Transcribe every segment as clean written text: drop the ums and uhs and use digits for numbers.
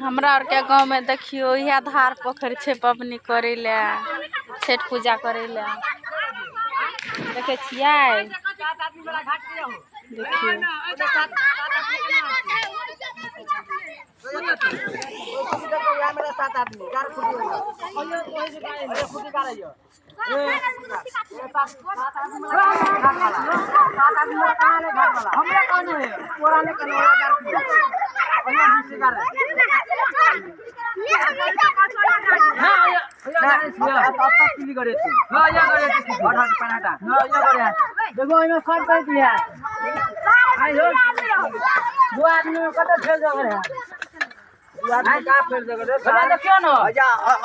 हमरा आरके गाँवमे देखियौ इएह धार पोखरि छै पबनी करै लए, छठि पूजा करै लए। देखै छियै, देखियौ देखो एहिमे सब कहि दिया दू आदमी में कते फेल जगह है। देखियो ना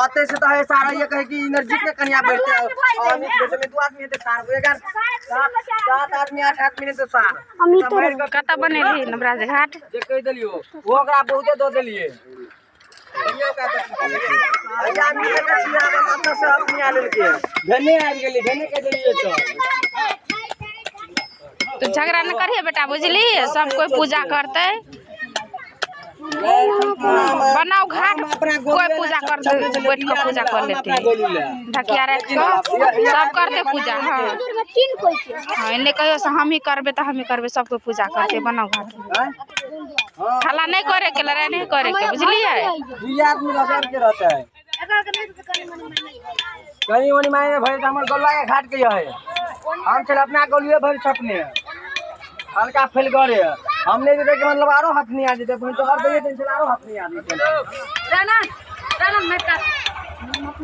अते से तो है सारा ये कहे कि एनर्जी के कनिया बैठते और अमित में दू आदमी हेते सार सात आदमी आठ आदमी ने तो सार कतऽ बनेलही नवराज घाट जे कहि देलियो ओ ओकरा बहुते दऽ देलिए। भने आबि गेली भने कहि देलिए तो झगड़ा न करिए बेटा, बुझली? सब कोई पूजा करते, बनाओ घाट, कोई पूजा करते बैठ के पूजा कर लेते, ढकिया रख के सब करते पूजा। हाँ हाँ, इन्हें कहियो से हम ही करबे तो हम ही करबे, सब कोई पूजा करते, बनाओ घाट। हल्ला नहीं करे के, लड़ाई नहीं करे के, बुझलिए? कनी मनी माने भरि हमर गोलुआ के घाट के है, हम चल अपना गोलुए भरि छपने हल्का फैल गरे हम नहीं देते कि मतलब आरो हथनी आ जेते, तो और दे देते आरो हथनी आ जेते। राना राना मैं